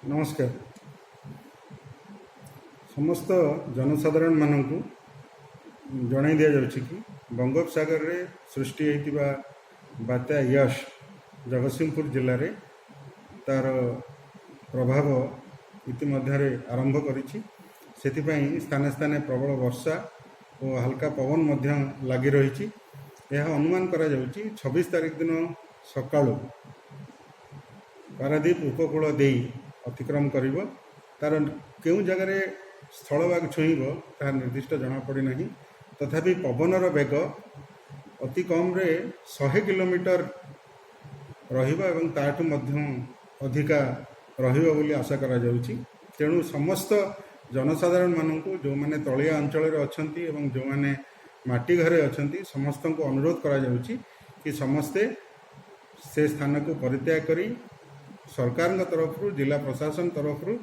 ନମସ୍କାର। ସମସ୍ତ ଜନସାଧାରଣମାନଙ୍କୁ ଜଣାଇ ଦିଆଯାଉଛି କି ବଙ୍ଗୋପସାଗରରେ ସୃଷ୍ଟି ହୋଇଥିବା ବାତ୍ୟା ୟଶ୍ ଜଗତସିଂହପୁର ଜିଲ୍ଲାରେ ତା'ର ପ୍ରଭାବ ଇତିମଧ୍ୟରେ ଆରମ୍ଭ କରିଛି। ସେଥିପାଇଁ ସ୍ଥାନେ ସ୍ଥାନେ ପ୍ରବଳ ବର୍ଷା ଓ ହାଲକା ପବନ ମଧ୍ୟ ଲାଗି ରହିଛି। ଏହା ଅନୁମାନ କରାଯାଉଛି, 26 ତାରିଖ ଦିନ ସକାଳୁ ପାରାଦୀପ ଉପକୂଳ ଦେଇ ଅତିକ୍ରମ କରିବ। ତା'ର କେଉଁ ଜାଗାରେ ସ୍ଥଳଭାଗ ଛୁଇଁବ, ତାହା ନିର୍ଦ୍ଦିଷ୍ଟ ଜଣାପଡ଼ିନାହିଁ। ତଥାପି ପବନର ବେଗ ଅତି କମ୍ରେ 100 କିଲୋମିଟର ରହିବ ଏବଂ ତାଠୁ ମଧ୍ୟ ଅଧିକା ରହିବ ବୋଲି ଆଶା କରାଯାଉଛି। ତେଣୁ ସମସ୍ତ ଜନସାଧାରଣମାନଙ୍କୁ, ଯେଉଁମାନେ ତଳିଆ ଅଞ୍ଚଳରେ ଅଛନ୍ତି ଏବଂ ଯେଉଁମାନେ ମାଟି ଘରେ ଅଛନ୍ତି, ସମସ୍ତଙ୍କୁ ଅନୁରୋଧ କରାଯାଉଛି କି ସମସ୍ତେ ସେ ସ୍ଥାନକୁ ପରିତ୍ୟାଗ କରି ସରକାରଙ୍କ ତରଫରୁ, ଜିଲ୍ଲା ପ୍ରଶାସନ ତରଫରୁ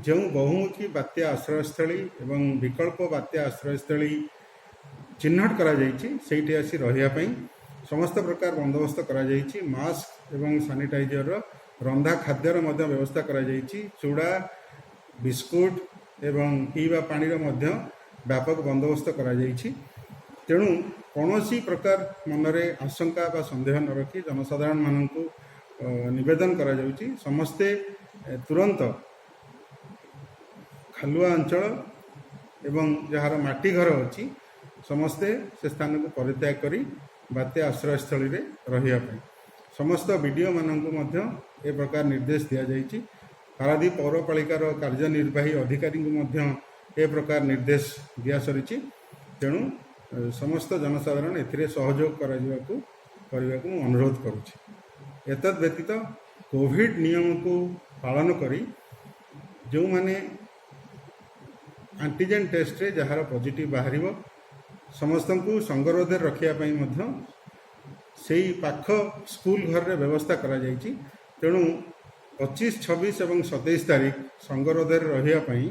ଯେଉଁ ବହୁମୁଖୀ ବାତ୍ୟା ଆଶ୍ରୟସ୍ଥଳୀ ଏବଂ ବିକଳ୍ପ ବାତ୍ୟା ଆଶ୍ରୟସ୍ଥଳୀ ଚିହ୍ନଟ କରାଯାଇଛି, ସେଇଠି ଆସି ରହିବା ପାଇଁ ସମସ୍ତ ପ୍ରକାର ବନ୍ଦୋବସ୍ତ କରାଯାଇଛି। ମାସ୍କ ଏବଂ ସାନିଟାଇଜରର, ରନ୍ଧା ଖାଦ୍ୟର ମଧ୍ୟ ବ୍ୟବସ୍ଥା କରାଯାଇଛି। ଚୁଡ଼ା, ବିସ୍କୁଟ ଏବଂ ପିଇବା ପାଣିର ମଧ୍ୟ ବ୍ୟାପକ ବନ୍ଦୋବସ୍ତ କରାଯାଇଛି। ତେଣୁ କୌଣସି ପ୍ରକାର ମନରେ ଆଶଙ୍କା ବା ସନ୍ଦେହ ନ ରଖି ଜନସାଧାରଣମାନଙ୍କୁ ନିବେଦନ କରାଯାଉଛି, ସମସ୍ତେ ତୁରନ୍ତ ଖାଲୁଆ ଅଞ୍ଚଳ ଏବଂ ଯାହାର ମାଟି ଘର ଅଛି, ସମସ୍ତେ ସେ ସ୍ଥାନକୁ ପରିତ୍ୟାଗ କରି ବାତ୍ୟା ଆଶ୍ରୟସ୍ଥଳୀରେ ରହିବା ପାଇଁ ସମସ୍ତ ବିଡ଼ିଓମାନଙ୍କୁ ମଧ୍ୟ ଏ ପ୍ରକାର ନିର୍ଦ୍ଦେଶ ଦିଆଯାଇଛି। ପାରାଦୀପ ପୌରପାଳିକାର କାର୍ଯ୍ୟନିର୍ବାହୀ ଅଧିକାରୀଙ୍କୁ ମଧ୍ୟ ଏ ପ୍ରକାର ନିର୍ଦ୍ଦେଶ ଦିଆସରିଛି। ତେଣୁ ସମସ୍ତ ଜନସାଧାରଣ ଏଥିରେ ସହଯୋଗ କରିବାକୁ ମୁଁ ଅନୁରୋଧ କରୁଛି। ଏତଦ୍ ବ୍ୟତୀତ କୋଭିଡ଼ ନିୟମକୁ ପାଳନ କରି ଯେଉଁମାନେ ଆଣ୍ଟିଜେନ୍ ଟେଷ୍ଟରେ ଯାହାର ପଜିଟିଭ୍ ବାହାରିବ, ସମସ୍ତଙ୍କୁ ସଙ୍ଗରୋଧରେ ରଖିବା ପାଇଁ ମଧ୍ୟ ସେଇ ପାଖ ସ୍କୁଲ ଘରରେ ବ୍ୟବସ୍ଥା କରାଯାଇଛି। ତେଣୁ 25, 26 ଏବଂ 27 ତାରିଖ ସଙ୍ଗରୋଧରେ ରହିବା ପାଇଁ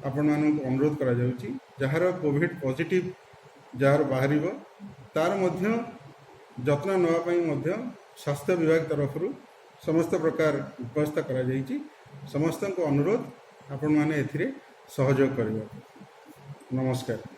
ଆପଣମାନଙ୍କୁ ଅନୁରୋଧ କରାଯାଉଛି। ଯାହାର କୋଭିଡ଼ ପଜିଟିଭ୍ ଯାହାର ବାହାରିବ, ତାର ମଧ୍ୟ ଯତ୍ନ ନେବା ପାଇଁ ମଧ୍ୟ ସ୍ୱାସ୍ଥ୍ୟ ବିଭାଗ ତରଫରୁ ସମସ୍ତ ପ୍ରକାର ବ୍ୟବସ୍ଥା କରାଯାଇଛି। ସମସ୍ତଙ୍କୁ ଅନୁରୋଧ, ଆପଣମାନେ ଏଥିରେ ସହଯୋଗ କରିବାକୁ। ନମସ୍କାର।